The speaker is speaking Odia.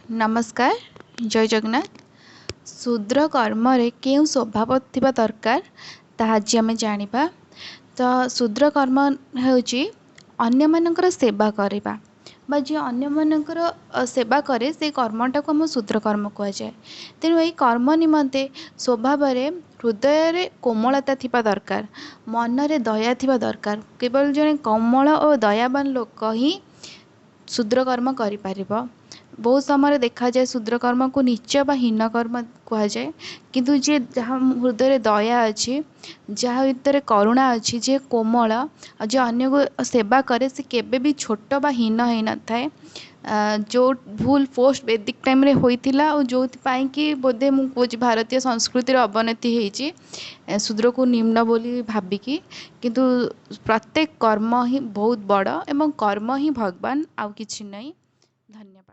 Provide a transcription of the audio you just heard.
ନମସ୍କାର, ଜୟ ଜଗନ୍ନାଥ। ଶୂଦ୍ର କର୍ମରେ କେଉଁ ସ୍ୱଭାବ ଥିବା ଦରକାର, ତାହା ଆଜି ଆମେ ଜାଣିବା। ତ ଶୂଦ୍ର କର୍ମ ହେଉଛି ଅନ୍ୟମାନଙ୍କର ସେବା କରିବା, ବା ଯିଏ ଅନ୍ୟମାନଙ୍କର ସେବା କରେ ସେଇ କର୍ମଟାକୁ ଆମ ଶୂଦ୍ର କର୍ମ କୁହାଯାଏ। ତେଣୁ ଏଇ କର୍ମ ନିମନ୍ତେ ସ୍ୱଭାବରେ ହୃଦୟରେ କୋମଳତା ଥିବା ଦରକାର, ମନରେ ଦୟା ଥିବା ଦରକାର। କେବଳ ଜଣେ କୋମଳ ଓ ଦୟାବାନ ଲୋକ ହିଁ ଶୂଦ୍ର କର୍ମ କରିପାରିବ। ବହୁତ ସମୟରେ ଦେଖାଯାଏ ଶୂଦ୍ର କର୍ମକୁ ନୀଚ ବା ହୀନ କର୍ମ କୁହାଯାଏ, କିନ୍ତୁ ଯିଏ ଯାହା ହୃଦୟରେ ଦୟା ଅଛି, ଯାହା ଭିତରେ କରୁଣା ଅଛି, ଯିଏ କୋମଳ ଆଉ ଯିଏ ଅନ୍ୟକୁ ସେବା କରେ, ସେ କେବେ ବି ଛୋଟ ବା ହୀନ ହେଇନଥାଏ। ଯେଉଁ ଭୁଲ ପୋଷ୍ଟ ବେଦିକ ଟାଇମ୍ରେ ହୋଇଥିଲା ଆଉ ଯେଉଁଥିପାଇଁ କି ବୋଧେ ମୁଁ କହୁଛି ଭାରତୀୟ ସଂସ୍କୃତିର ଅବନତି ହେଇଛି ଶୂଦ୍ରକୁ ନିମ୍ନ ବୋଲି ଭାବିକି। କିନ୍ତୁ ପ୍ରତ୍ୟେକ କର୍ମ ହିଁ ବହୁତ ବଡ଼ ଏବଂ କର୍ମ ହିଁ ଭଗବାନ, ଆଉ କିଛି ନାହିଁ। ଧନ୍ୟବାଦ।